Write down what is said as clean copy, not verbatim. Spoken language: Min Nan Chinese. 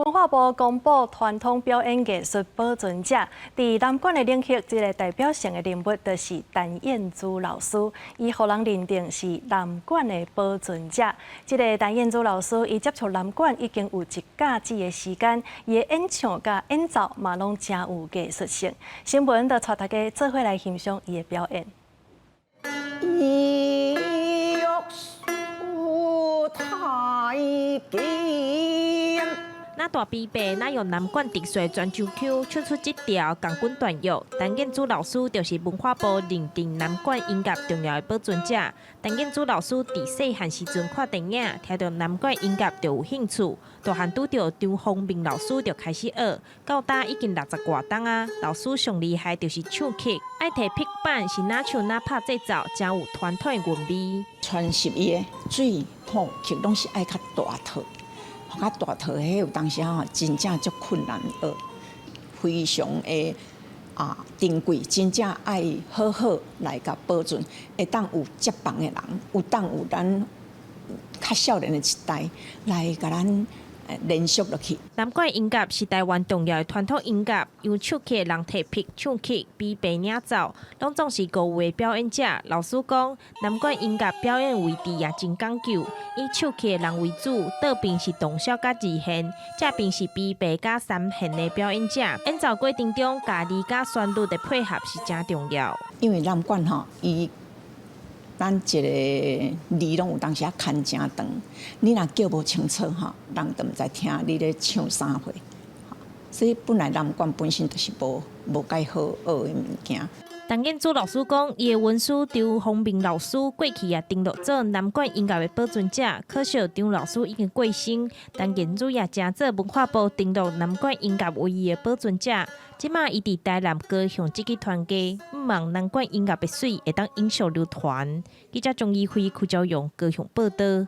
文化部公布傳統表演藝術保存者，佇南管的領域，這個代表性的人物就是陳燕珠老師，伊予人認定是南管的保存者。這个陳燕珠老師，伊接觸南管已經有一甲子的時間，伊的演唱佮演奏嘛攏誠有藝術性。新聞就帶大家做伙來欣賞伊的表演。玉樹太劍。若大琵琶，若用南管特色泉州腔唱出這條鋼管斷玉。陳燕珠老師就是文化部認定南管音樂重要的保存者。陳燕珠老師佇細漢時陣看電影，聽著南管音樂就有興趣。大漢拄著張宏明老師就開始學，到今已經六十外冬啊。老師上厲害就是唱曲，愛提拍板是若唱若拍節奏，誠有傳統的韻味。傳習伊的水譜曲攏是愛較大套。較大套，彼有當時吼，真正足困難學，非常的珍貴，真正愛好好來共保存，會當有接棒的人，有當有咱較少年的一代來共咱連續落去。南管音樂是台灣重要的傳統音樂，由唱曲的人提拍唱曲、琵琶演奏，攏總是高位的表演者。老師講，南管音樂表演位置也真講究，以唱曲的人為主，倒邊是洞簫佮二弦，這邊是琵琶佮三弦的表演者。演奏過程中，咬字佮旋律的配合是誠重要。因為南管吼，伊咱一个字攏有當時仔牽誠長，你若叫無清楚吼，人就毋知聽你咧唱啥貨。所以本來南管本身就是無介好學的物件。陳燕珠老師講，伊的恩師張宏明老師過去也登錄做南管音樂的保存者，可惜張老師已經過身。陳燕珠也成做文化部登錄南管音樂唯一的保存者。這馬伊佇台南高雄這個團家，向望南管音樂的水會當永續流傳。記者鍾怡輝、柯昭勇高雄報導。